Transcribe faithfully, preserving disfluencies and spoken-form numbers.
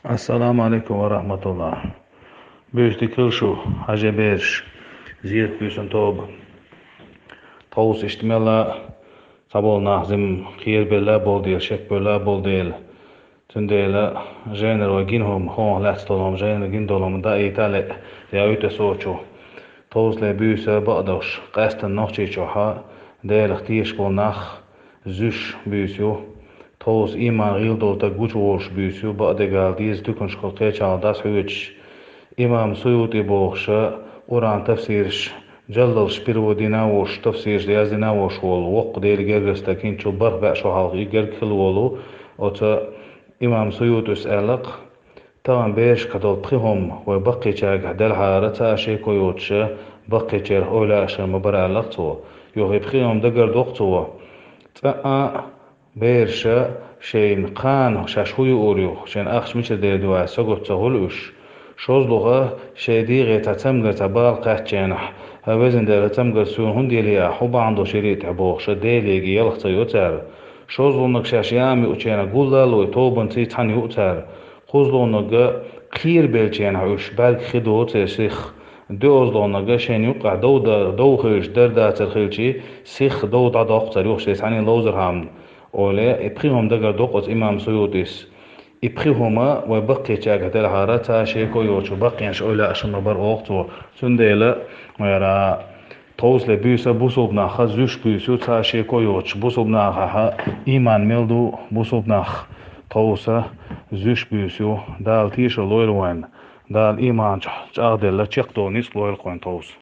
Ассаламу алейкум ва рахматуллах. Буьйса дика хуьлда шун, хьажа бераш, зерат буьйсан тоба. Тховса иштта мел цхьаболу нах зама кхерабелла болу дела, шекбелла болу дела. Цундела жайнара вай гина хӀума, хӀокхунах лаьцна долу хӀума, жайнара гина долу хӀума даийта а лаьа, яуьйту аса цу чу. Тховсале буьйса бакъдолуш, къаьсттина Нохчийчохь Делах тешаш болу нах зуьйш буьйса ю. Тховса ийман гӀийла долу стаг гучуволуш буьйса ю, бакъдерг а деза туьканашкахула кхечахьа дӀасахьоьцуш. Имам СуютӀи бохуша, Къуръан тафсираш, жаллалш перевод дина а волуш, тафсираш яздина а волуш волу воккха Делан гергара стаг, хӀинцачул бархӀ бӀе шо хьалха и герга хилла волу, оцу имам СуютӀис аьлла-кх, тахана берашкахь долу пхи хӀума вай баккхийчаьргахь делхьара, цхьа а шеко йоцуш, баккхийчарах эвлаяаш хир ма бара аьлла-кх цо. Юха и пхи хӀума дагардоккху цо. ЦӀа а бераша шайна кхана шаьш хӀун юур ю, шайна ахча мичара дер ду аьлла, сагатта ца хуьлу уьш. ШозлагӀа шайн дегӀе цхьа цамгар, цхьа бала кхаьчченахь, хӀан, везан Дела, цамгар суна хӀунда елли ахь, хӀун бахьана долуш елли ахь бохуша, Делега ялх ца йо цара. ШозлагӀниг шаьш яам юученахь гуллалой, тобанций цхьаьна юу цара. КхозлагӀниг кхерабеллаченахь уьш бӀаьрг хи до церан сих. ДоьазлагӀниг шайна юккъехь дов дар, дов хилча, дар дацар хилчий, сих дов дӀадоккху цара, юха шайн цхьаьна ловзархьама. Оле, и пхи хӀума дагардоккху оцу имам СуютӀис. И пхи хӀума вай баккхийчаьргахь делхьара, цхьа а шеко йоцуш баккхийнаш эвлаяаш хир ма бара боху цо. Цундела, вайра тховсале буьйса бусулба нахах зуьйш буьйса ю, цхьа а шеко йоцуш бусулба нахахь ийман мел ду, бусулба нах тховса зуьйш буьйса ю. Дала тешар лойла вайна. Дала ийман чу чӀагӀделла чекхдолу ницкъ лойла кхойн тховса.